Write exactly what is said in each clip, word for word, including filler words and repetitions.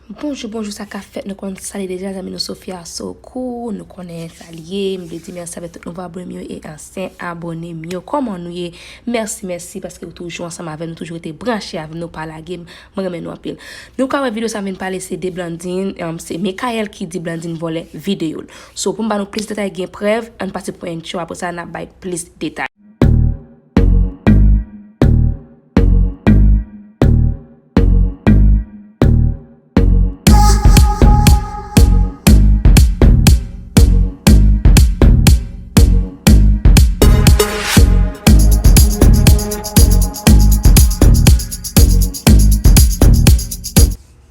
Bonjou, bonjou, sa k ap fèt? Nou konn sa li deja, zanmi nou Sofia Sokou, nou konnen sa li ye. M vle di mèsi avèk tout nouvo abone m yo e ansyen abone m yo. Kòman nou ye? Mèsi, mèsi, paske w toujou ansanm avè m, nou toujou rete branche avè m, nou pa lage m. Mwen renmen nou anpil. Nou ka wè videyo sa vin pale se de Blandine, um, se Mickaël ki di Blandine vòlè videyo l. So, pou m ba nou plis detay, gen prèv, ann pase pou entro, apre sa, n ap bay plis detay.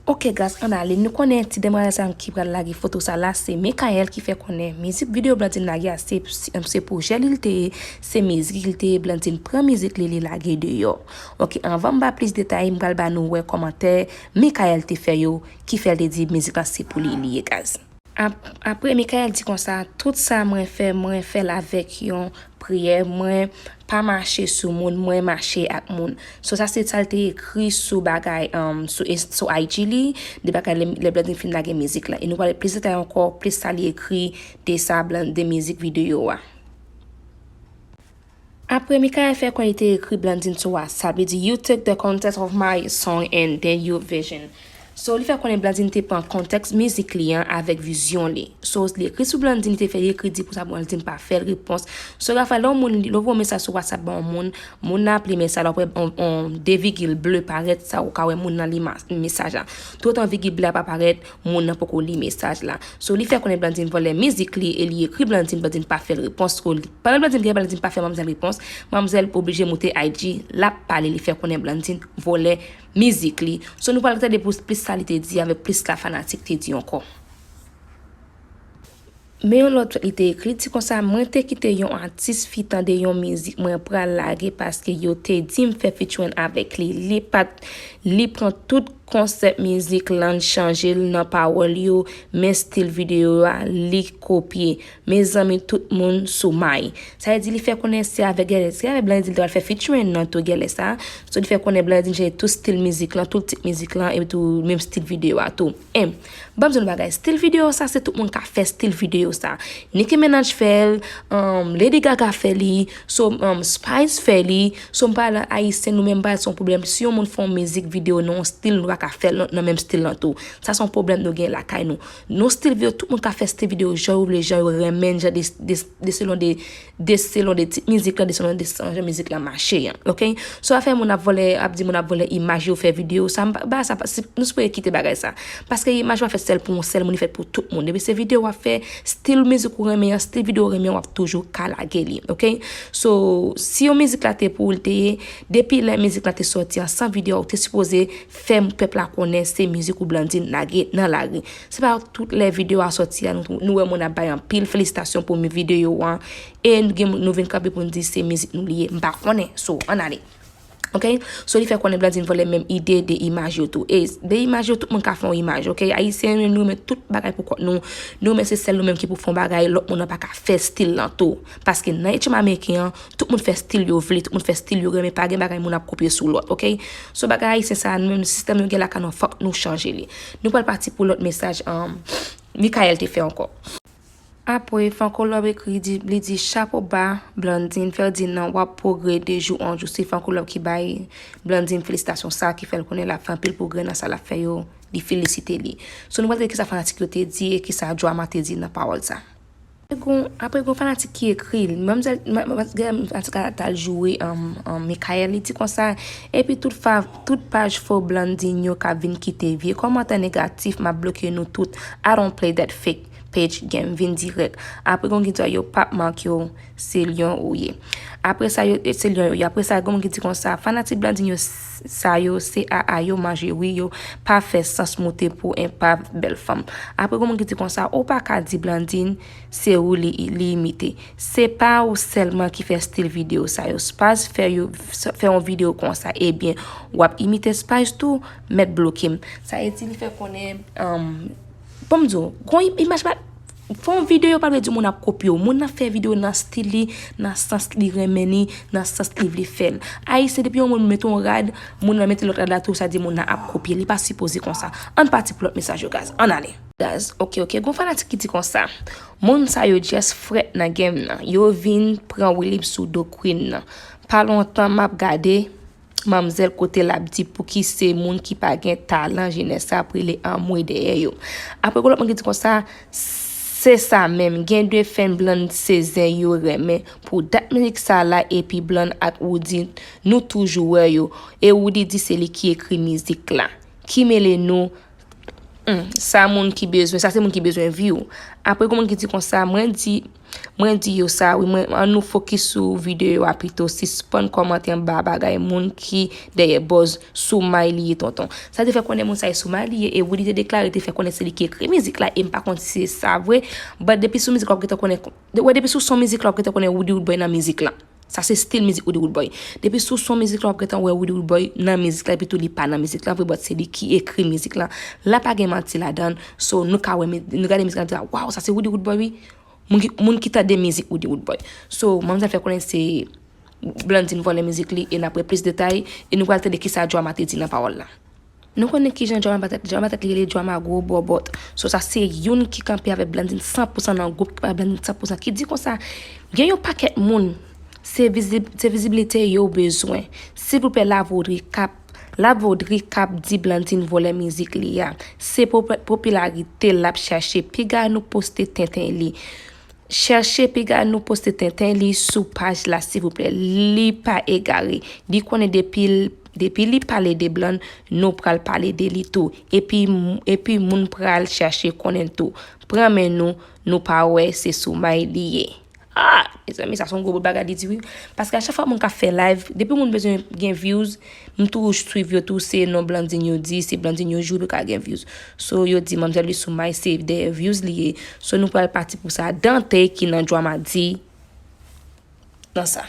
Ok, guys, ann ale. Nou konnen ti demwazèl sa ki pral lage foto sa la, se Mickaël ki fè konnen mizik videyo Blandine lage a, se, se, se pwojè li l te ye, se mizik li te ye, Blandine pran mizik li, li lage deyò. Ok, anvan m ba plis detay, m pral ba nou wè kòmantè Mickaël te fè yo, ki fè l te di mizik la se pou li li ye, guys. Ap-, apre, Mickaël di konsa, tout sa mwen fè, mwen fè l avèk yon priyè, mwen pa mache sou moun, mwen mache ak moun. So, sa se sa l te ekri sou bagay, um, sou, sou I G li, de bagay lè, lè Blandine fin lage mizik la. E nou pral plis detay ankò, plis sa li ekri de sa, Blan-, de mizik videyo a. Apre, Mickaël fè konnen li te ekri Blandine sou WhatsApp. Li di, "You take the content of my song and then you vision." So, li fè konnen Blandine te pran kontèks mizik li an avèk vizyon li. So, li ekri sou Blandine, li te fè li ekri di pou sa Blandine pa fè l repons. So, Rafael, lè yon moun, lè w voye yon mesaj sou WhatsApp ba yon moun, moun nan ap li mesaj la, w ap wè yon, yon de vigil ble parèt, sa ou ka wè moun nan li ma-, mesaj la. Toutan vigil ble a pa parèt, moun nan poko li mesaj la. So, li fè konnen Blandine vòlè mizik li e li ekri Blandine, Blandine pa fè l repons. So, li, pandan Blandine gen, Blandine pa fè manmzèl repons, manmzèl oblije moute I G, l ap pale, li fè konnen Blandine vòlè mizik li. So, nou pral tande pou plis sa li te di avèk plis sa fanatik te di ankò. Men yon lòt li te ekri, li di konsa, "Mwen te kite yon atis fi tande yon mizik mwen pral lage paske yo te di m fè featuring avèk li. Li pa t, li pran tout konsèp mizik lan, l chanje l nan pawòl yo, men stil videyo a, li kopye." Mezanmi, tout moun sou may. Sa vle di li fè konnen se avèk Gèlè, se avèk Blandine li te pral fè featuring nan tou Gèlè sa. So, li fè konnen Blandine chanje tout stil mizik lan, tout tit mizik lan, epi tou menm stil videyo a tou. En, ban m di nou bagay, stil videyo sa, se tout moun ka fè stil videyo sa. Nicki Minaj fè l, um, Lady Gaga fè li, so, um, Spice fè li, so, m pa la Ayisyen, nou menm pa se yon pwoblèm. Si yon moun fè yon mizik videyo nan yon stil, nou pa ka fè l nan, nan menm stil lan tou. Sa se yon pwoblèm nou gen lakay nou. Nan stil videyo, tout moun ka fè stil videyo jan yo vle, jan yo renmen, jan de, de, de selon de, de selon de tit mizik lan, de selon de jan mizik lan mache an, ok? So, afè moun ap vòlè, ap di moun ap vòlè imaj yo fè videyo, sa, m pa, ba sa, pa, si, nou sipoze kite bagay sa. Paske imaj pa fèt sèl pou yon sèl moun, li fèt pou tout moun. Depi se videyo w ap fè, stil mizik ou renmen an, stil videyo ou renmen an, w ap toujou ka lage li, ok? So, si yon mizik la te pou ou l te ye, depi lè mizik la te sòti an, san videyo, ou te sipoze fè pèp la konnen se mizik ou Blandine lage nan lari. Se pa tout lè videyo a sòti a, nou, nou wè moun ap bay anpil felisitasyon pou mi-, videyo an, e nou gen, nou vin kanpe pou n di se mizik nou li ye. M pa konnen, so, ann ale. Ok? So, li fè konnen Blandine vòlè menm ide de imaj yo tou. E de imaj yo, tout moun ka fè yon imaj, ok? Ayisyen menm, nou renmen tout bagay pou kont nou. Nou renmen se sèl nou menm ki pou fè yon bagay, lòt moun nan pa ka fè stil lan tou. Paske nan etchema meken an, tout moun fè stil yo vle, tout moun fè stil yo renmen, pa gen bagay moun ap kopye sou lòt, ok? So bagay ayisyen sa, nou menm sistèm nou gen lakay nou, fòk nou chanje li. Nou pral pati pou lòt mesaj, um, Mickaël te fè ankò. Apre, Fankolòb ekri, di, li di, "Chapo ba, Blandine Ferdinand, w ap pwogre de jou an jou." Se Fankolòb ki bay Blandine felisitasyon sa, ki fè l konnen l ap fè anpil pwogre nan sa l ap fè yo, li felisite li. So nou pral tande kisa fanatik yo te di e kisa Drama te di nan pawòl sa. Apre gon, apre gon fanatik ki ekri l, manmzèl, ma-, ma-, ma-, fanatik la t al joure, um, um, Mickaël, li di konsa, "Epi tout fa-, tout paj fo Blandine yo k ap vin kite vye kòmantè negatif, m ap bloke nou tout. I don't play that fake page game, vin dirèk." Apre gon ki di, "Yo p ap manke w, se lyon ou ye." Apre sa, yo, se lyon yo ye. Apre sa, gon ki di konsa, "Fanatik Blandine yo, s-, sa yo, se aa yo manje wi, yo pa fè sans moute pou enpav bèl fanm." Apre gon ki di konsa, "Ou pa ka di Blandine, se ou li, li imite. Se pa ou sèlman ki fè stil videyo sa yo. Spaz fè yo, fè yon videyo konsa, ebyen, w ap imite Spaz tou, mèt bloke m." Sa vle di li fè konnen, um, bon, m di w, gon im-, imaj pa, Fè yon videyo pa vle di moun ap kopye w. Moun nan fè videyo nan stil li, nan sans li renmen li, nan sans li vle fè l. Ayisyen, depi yon moun mete yon rad, moun nan mete lòt rad la tou, sa di moun nan ap kopye. Li pa sipoze konsa. Ann pati pou lòt mesaj yo, guys. Ann ale. Guys, ok, ok. Gon fanatik ki di konsa. Moun sa yo just frèt nan game nan. Yo vin pran Wilip sou do Queen nan. Pa lontan m ap gade manmzèl kote l ap di pouki se moun ki pa gen talan jenès sa ap rele anmwe dèyè yo. Apre gon lòt moun ki di konsa, se sa menm, gen de fèm Blandy se zen yo renmen pou dat mizik sa la epi Blandy ak Roody nou toujou wè yo e Roody di se li ki ekri mizik la. Ki mele nou Hmm, sa moun ki bezwen, sa se moun ki bezwen view. Apre gon moun ki di konsa, mwen di, mwen di yo sa wi, mwen, ann nou fokis sou videyo a pito, sispann kòmante anba bagay moun ki dèyè buzz, sou may li ye tonton. Sa te fè konnen moun sa e sou may li ye, e Roody te deklare te fè konnen se li ki ekri mizik la, e m pa konn si se sa vre, but depi sou mizik la w ap gentan konnen, de- wè depi sou son mizik la w ap gentan konnen Roody Roodboy nan mizik la. Sa se stil mizik Roody Roodboy. Depi sou son mizik la w ap gentan wè Roody Roodboy nan mizik la, epi tou li pa nan mizik la vre, but se li ki ekri mizik la. La pa gen manti ladan l. So nou ka wè, mi- nou gade mizik la, nou di, waw, sa se Roody Roodboy wi. Moun ki, moun ki tande mizik Roody Roodboy. So manmzèl fè konnen se Blandine vòlè mizik li, e n ap wè plis detay, e nou pral tande kisa Drama te di nan pawòl la. Nou konnen kijan Drama bat tèt li. Drama bat tèt li rele Drama gwo bòbòt. So sa se youn ki kanpe avèk Blandine san pou san nan gwoup, ki pa Blandine san pou san, ki di konsa, gen yon pakèt moun, se vizib- se vizibilite yo bezwen. Silvouplè, Lavodri k ap, Lavodri k ap di Blandine vòlè mizik li a. Se popi- popilarite l ap chache. Piga nou poste tenten li. Chèche piga nou poste tenten li sou paj la silvouplè. Li pa egare. Li konnen depi l- depi li pale de Blandy, nou pral pale de li tou. Epi epi moun pral chèche konnen tou. Pran men nou, nou pa wè se sou may li ye. Ah! Mezanmi, sa se yon gwo bout bagay li di wi. Paske a chak fwa moun ka fè live, depi moun bezwen gen views, m toujou swiv yo tou, se non Blandine yo di, se Blandine yo jwe pou ka gen views. So yo di manmzèl li sou may, se dèyè views li ye. So nou pral pati pou sa. Dante ki nan Drama di nan sa.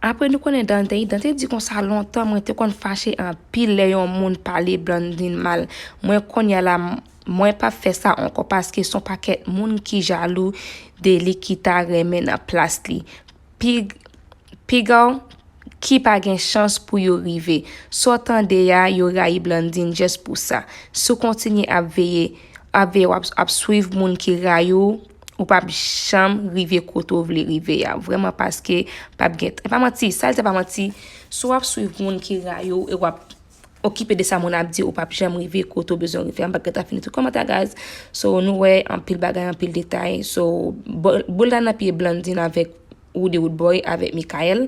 Apre nou konnen Dante, Dante di konsa lontan mwen te konn fache anpil lè yon moun pale Blandine mal. Mwen kounye a la, mwen p ap fè sa ankò paske se yon pakèt moun ki jalou de li ki ta renmen nan plas li. Pig- Pigaw ki pa gen chans pou yo rive. Sa w tande a, yo rayi Blandine just pou sa. Si w kontinye ap veye, ap veye, w ap, ap swiv moun ki rayi w, ou p ap janm rive kote w vle rive a. Vrèman, paske p ap gen, e pa manti, sa l di a pa manti. Si w ap swiv moun ki rayi w e w ap okipe de sa moun ap di, ou p ap janm rive kote w bezwen rive a. M pa t gentan fini tout kòmantè a, guys. So, nou wè anpil bagay, anpil detay. So, bo- boul la nan pye Blandine avèk Roody Roodboy avèk Michael.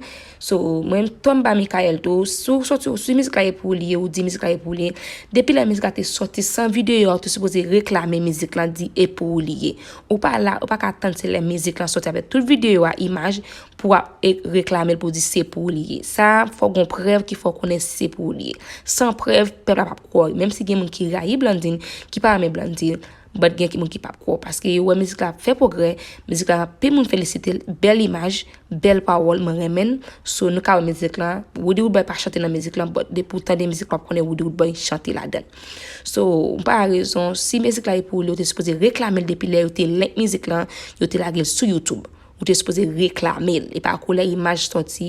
So, mwen, tò m ba Michael tou. Si w sòti, si mizik la e pou ou li ye, ou di mizik la e pou ou li ye. Depi lè mizik la te sòti, san videyo a, ou te sipoze reklame mizik la, di e pou ou li ye. Ou pa la, ou pa ka tann se lè mizik la sòti avèk tout videyo a, imaj, pou w ap e- reklame l pou w di se pou ou li ye. Sa, fò w gon prèv ki fè w konnen se pou ou li ye. San prèv, pèp la p ap kwè w. Menm si gen moun ki rayi Blandine, ki pa renmen Blandine, but gen moun ki p ap kwè w, paske yo wè mizik la ap fè pwogrè, mizik la anpil moun felisite l, bèl imaj, bèl pawòl, mwen renmen l. So, nou ka wè mizik la, Roody Roodboy pa chante nan mizik la, but depi w tande mizik la, w ap konnen Roody Roodboy chante ladan l. So, m pa rezon, si mizik la e pou ou li ye, ou te sipoze reklame l depi lè yo te link mizik la, yo te lage l sou YouTube. Ou te sipoze reklame l. E pa kou lè imaj sòti.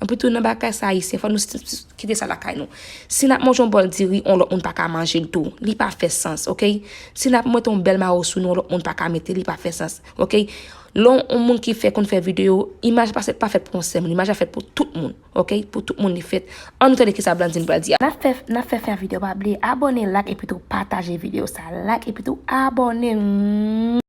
Anpil tou nan bagay sa ayisyen, fò nou s- s- kite sa lakay nou. Si n ap manje yon bòl diri, yon lòt moun pa ka manje l tou. Li pa fè sans, ok? Si n ap mete yon bèl mayo sou nou, yon lòt moun pa ka mete l, li pa fè sans, ok? Lè yon moun ki fè konn fè videyo, imaj pa, pa fèt pou yon sèl moun, imaj la fèt pou tout moun, ok? Pou tout moun li fèt. Ann nou tande kisa Blandine pral di a. N ap fè, n ap fè fen videyo, pa bliye abòne, like, epi tou pataje videyo sa. Like, epi tou abòne.